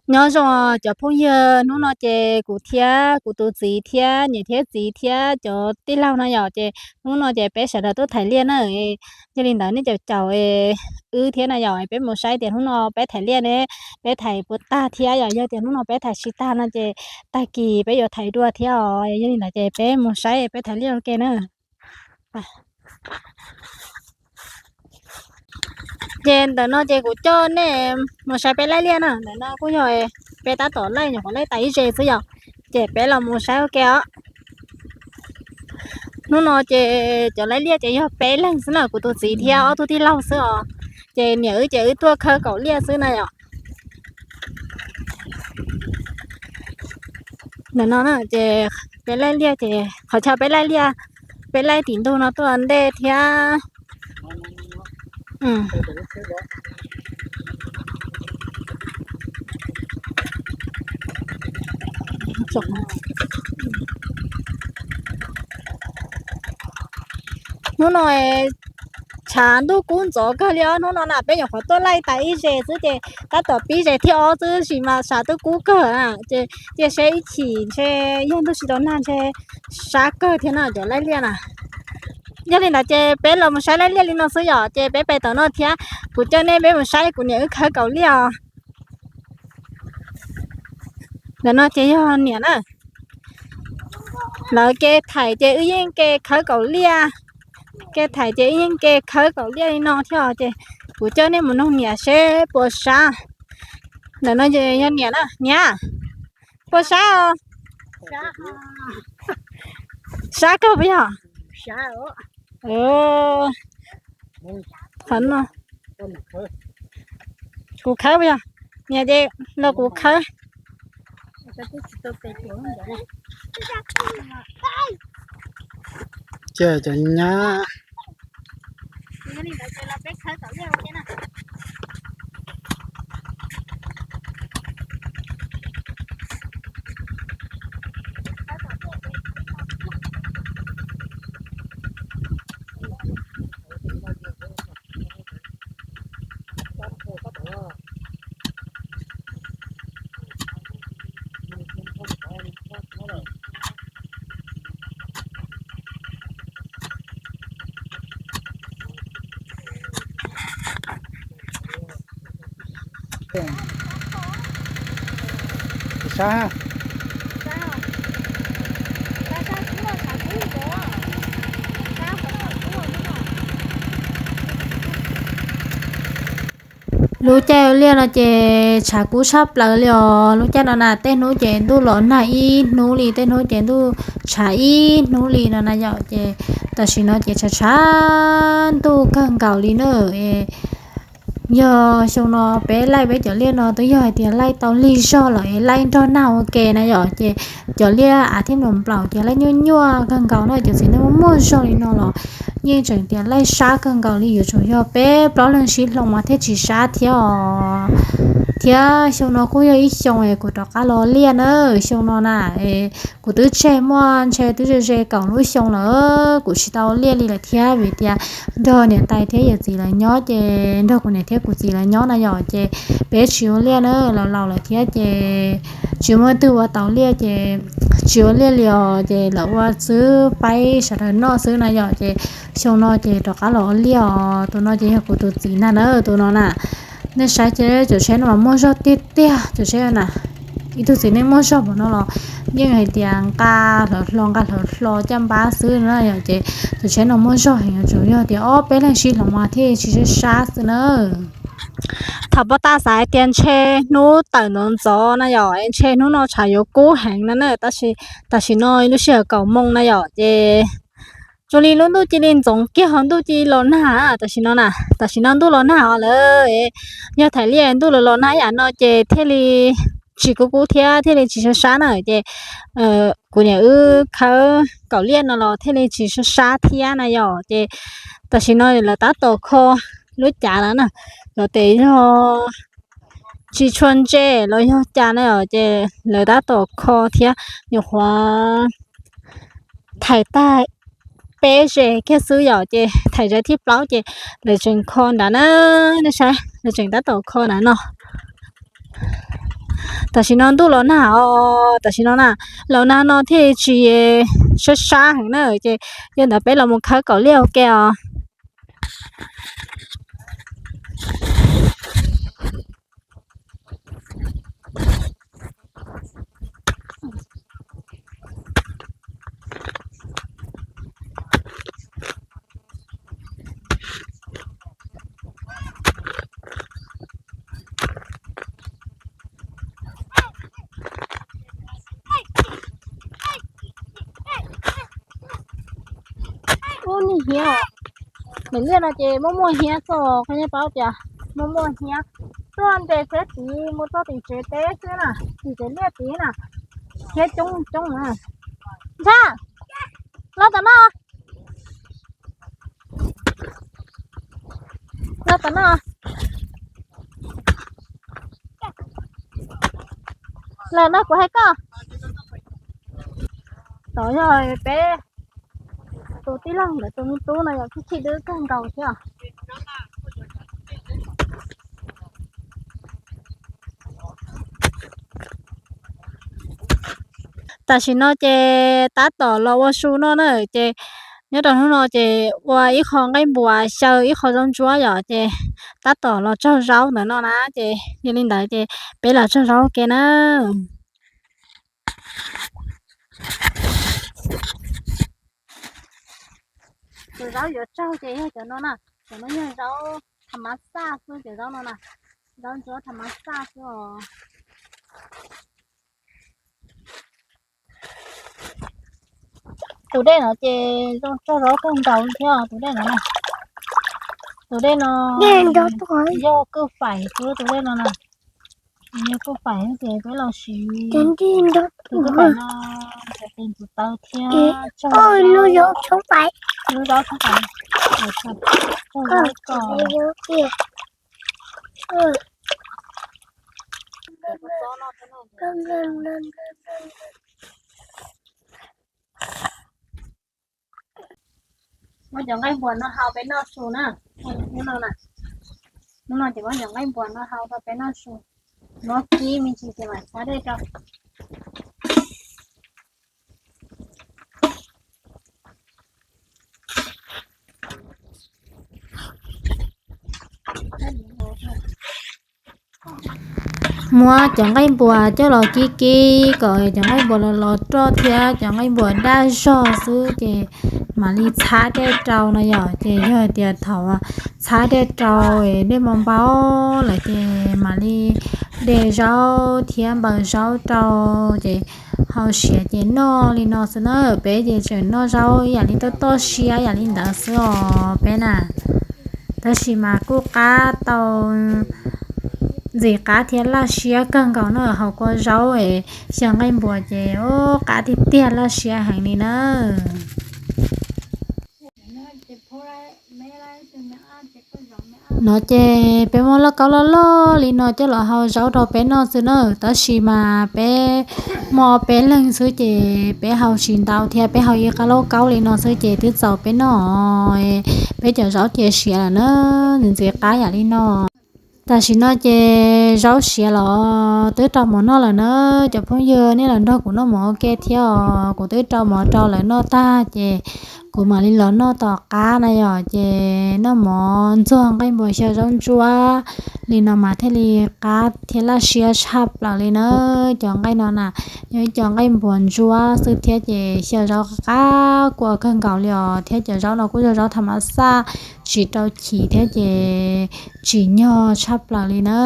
Nyob zoo cov phooj ywg, hnub no ces kuv thiab kuv tus txiv thiab niam thiab txiv thiab cov tij laug no yom, ces hnub no ces peb sawv daws tuaj thaiv liaj na. Yog li ntawd nej caum caum wb thiab na yom, peb mus saib tias hnub no peb thaiv liaj ne, peb thaiv puas tag thiab yom. Yog tias hnub no peb thaiv tsis tag no ces tag kis peb yuav thaiv dua thiab os. Yog li ntawd ces peb mus saib peb thaiv liaj ua ke na. Ces ntawm no ces kuv coj nej mus saib peb laij liaj na. Ntawm no kuj yog peb tab tom laij, nyuam qhuav laij tas ib ze xwb yom. Ces peb los mus saib ua ke os. Hnub no ces cov laij liaj ces yog peb leeg xwb na, kuv tus txiv thiab ob tug tij laug xwb os. Ces niam wb ces wb tuaj khawb kaum liaj xwb na yom. Ntawm no ces peb laij liaj ces qhov chaw peb laij liaj, peb laij tim ntug no tuaj ntej thiab. Hnub no tshav ntuj kub ntxov kawg li os. Hnub no na peb nyuam qhuav tuaj laij tas ib ze xwb ces tab tom pib ze thib ob xwb sis mas tshav twb kub kawg na. Ces cia seb ib chim ntshe yog ntuj tsis tau nag ntshe sab kawg thiab no cov laij liaj na. Yog li ntawd ces peb los mus saib laij liaj li no xwb yom, ces peb pais tom no thiab. Kuv coj nej peb mus saib kuv niam wb khawb kaum liaj os. Ntawm no ces yog niam na. Lawv ke thaim ces wb yeej ke khawb kaum liaj. Ke thaim ces wb yeej ke khawb kaum liaj li no thiab ces kuv coj nej mus noog niam seb puas sab. Ntawm no ces yog niam na, niam, puas sab os? Sab kawg puas yog? Qhov no kuv khawb puas yog? Niam ces los kuv khawb. Ces cov nyab. Sab. Lub caij ua liaj no ces tshav kub tshaj plaws li os. Lub caij no na tej hnub ces ntuj los nag ib hnub li, tej hnub ces ntuj tshav ib hnub li no na yom. Ces tam sim no ces tshav tshav ntuj kawg nkaus li na. Yog xyoo no peb laij peb cov liaj no twb yog hais tias laij tau lig zog lawm es laij nrog nag ua ke na yom, ces cov liaj av thiab nplaum nplaum ces laij nyuaj nyuaj kawg nkaus na. Cov txiv neej muaj muaj zog li no los yeej tseem tias laij sab kawg nkaus li, yuav tsum yog peb plaub leeg sib hloov mas thiaj tsis sab thiab os. Thiab xyoo no kuj yog ib xyoo es kuv rov qab los liaj na. Xyoo no na kuv twb tseg muaj ntshe twb ze ze kaum lub xyoo lawm kuv tsis tau liaj li lawm thiab, vim tias nrog niam tais thiab yawm txiv lawv nyob ces nrog kuv niam thiab kuv txiv lawv nyob na yom, ces peb tsis ua liaj na, laus laus lawm thiab ces tsis muaj twg ua tau liaj ces tsis ua liaj li os, ces lawv ua xwb, faib sawv daws noj xwb na yom. Ces xyoo no ces rov qab los ua liaj os. Tus no ces yog kuv tus txiv na na, tus no na. Nej saib ces cov tsheb no mas muaj zog tiag tiag, cov tsheb na. Ib tug txiv neej muaj zog npaum no los yeej hais tias nqa hlawv hlo nqa hlawv hlo caj npab xwb na yom. Ces cov tsheb no muaj zog heev, yuav tsum yog tias ob peb leeg sib hloov mas thiaj tsis sab sab xwb na. Thaum poj tas xav hais tias ntshe hnub tawm ntxov ntxov na yom, ntshe hnub no tshav yuav kub heev na na, tab sis tam sim no lub sij hawm kaum moos na yom, ces zoo li lub ntuj cia li ntxoov kiag, ntuj cia li los nag tam sim no na. Tam sim no ntuj los nag os lawm, yog thaum liaj ntuj los los nag ib yam no ces thiaj li tsis kub kub thiab thiaj li tsis sab sab na. Ces kuv niam wb khawb kaum liaj no los thiaj li tsis sab sab thiab na yom. Ces tam sim no lawv tab tom kho lub cav lawm na, lawv tes yog tsis tshua ntse los yog cas na yom, ces lawv tab tom kho thiab. Nyuam qhuav thaiv tag peb ze kiag xwb yom, ces thaiv ze thib plaub ces lawv tseem kho nrad na. Nej saib, lawv tseem tab tom kho nrad no. Tam sim no ntuj los nag os, tam sim no na, los nag no thiaj tsis sab sab heev na, ces yog ntawd peb los mus khawb kaum liaj ua ke os. Ub, niag hiav, niam liaj no ces muaj muaj hiav txog, koj nyob paub tias muaj muaj hiav. Tuaj nres tsheb tid mus txog tim tsev teb xwb na, tim tsev liaj tid na, hiav coob coob na. Ntshab, los tom no, los tom no. Lawm no kuv hais koj, tod yog peb tus tij laug ntawd tus me tub no yog tib chim dub kawg nkaus thiab. Tam sim no ces tab tom los ua su noj na, ces nyob rau hnub no ces ua ib qho nqaij npuas xyaw ib qho zaub ntsuab yom, ces tab tom los tsaug zaub ntawm no na, ces yog li ntawd ces peb los tsaug zaub ke na. Tus zaub yuav tsaug ces yog cov no na, cov no yog zaub tham mas xaj xwb, cov zaub no na, zaub ntsuab tham mas xaj xwb os. Tus dej no ces zoo tsaug zaub kawg nkaus thiab tus dej no na. Tus dej no yog kwj faim xwb, tus dej no na, yog kwj faim ces peb los siv tus kwj faim no, tus taw thiab tsaug zaub, lub zaub tshoob fais, tsaug zaub kom muab cov nqaij npuas no hau peb noj su na. Hnub no ces muab cov nqaij npuas no hau rau peb noj su, muab kib me ntsis ces mam xab dej rau. Muab cov nqaij npuas coj los kib kib kom cov nqaij npuas los los roj thiab cov nqaij npuas daj zog xwb ces mam li txhab dej rau no yom. Ces yog hais tias thaum txhab dej rau, dej npau npau lawm ces mam li de zaub thiab npaws zaub rau, ces hau siav ces noj li no xwb na. Peb ces tseem noj zaub yam li toj toj siab yam li ntawd xwb os peb na. Tab sis mas kuj qab tau ntxim qab thiab laj siab kawg nkaus na, hau kua zaub es xyaw nqaij npuas ces qab tiag tiag laj siab heev li na. No ces peb muab lauj kaub loj loj li no coj los hau zaub rau peb noj xwb na, tab sis mas peb muaj ob peb leeg xwb ces peb hau tsis ntau thiab, peb hau ib qab lauj kaub li no xwb ces twb txaus peb noj. Peb cov zaub ces siav lawm na, ntxim qab yam li no. Tam sim no ces zaub siav los twb rau mov noj lawm na. Cov phooj ywg, nej los nrog kuv noj mov ua ke thiab os. Kuv twb rau mov rau lawv noj tag ces kuv mam li los noj tom qab na yom. Ces noj mov ntxuag nqaij npuas xyaw zaub ntsuab li no mas thiaj li qab thiab laj siab tshaj plaws li na. Cov nqaij no na, yog ib co nqaij npuas ntsuab xwb thiab ces xyaw zaub qab kua kawg nkaus li os. Thiab cov zaub no kuj yog zaub tham mas xaj, tsis rau chim thiab ces tsim nyog tshaj plaws li na.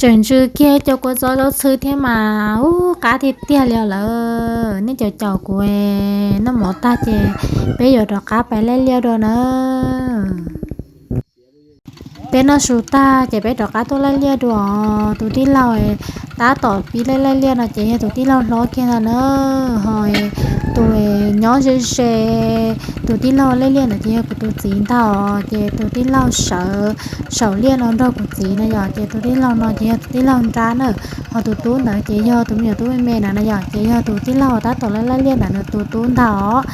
Tseem ntsws kiag cov kua txob zaub txhwb thiab mas ub qab tiag tiag li os lawm. Nej caum caum kuv, noj mov tag ces peb yuav rov qab pais laij liaj dua na. Peb noj su tag ces peb rov qab tuaj laij liaj dua. Tus tij laug tab tom pib laij laij liaj no ces yog tus tij laug hlob kiag ntag na. Ho tus nyob ze ze, tus tij laug laij liaj ntawd ces yog kuv tus txiv ntag os. Ces tus tij laug sawv saum liaj no nrog kuv txiv na yom, ces tus tij laug no ces yog tus tij laug nrab na. Ho tus tub ntawd ces yog tus me nyuam tub me me ntawd na yom, ces yog tus tij laug tab tom laij laij liaj ntawd nws tus tub ntag os.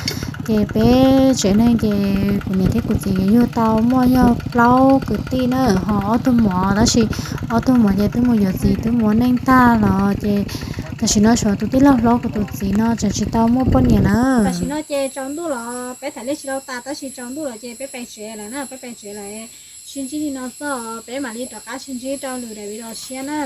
Ces peb tsev neeg ces kuv niam thiab kuv txiv yug tau muaj yog plaub kwv tij na, ho ob tug muam, tab sis ob tug muam ces twb mus yuav txiv twb mus ua neej tag los ces tam sim no tshuav tus tij laug hlob kuv tus txiv no tseem tsis tau muaj poj niam na. Tam sim no ces tsaus ntuj los peb tham li tsis tau tas, tab sis tsaus ntuj los ces peb pais tsev lawm na, peb pais tsev lawm. Sib ntsib li no txog peb mam li rov qab sib ntsib rau lwm daim video tshiab na.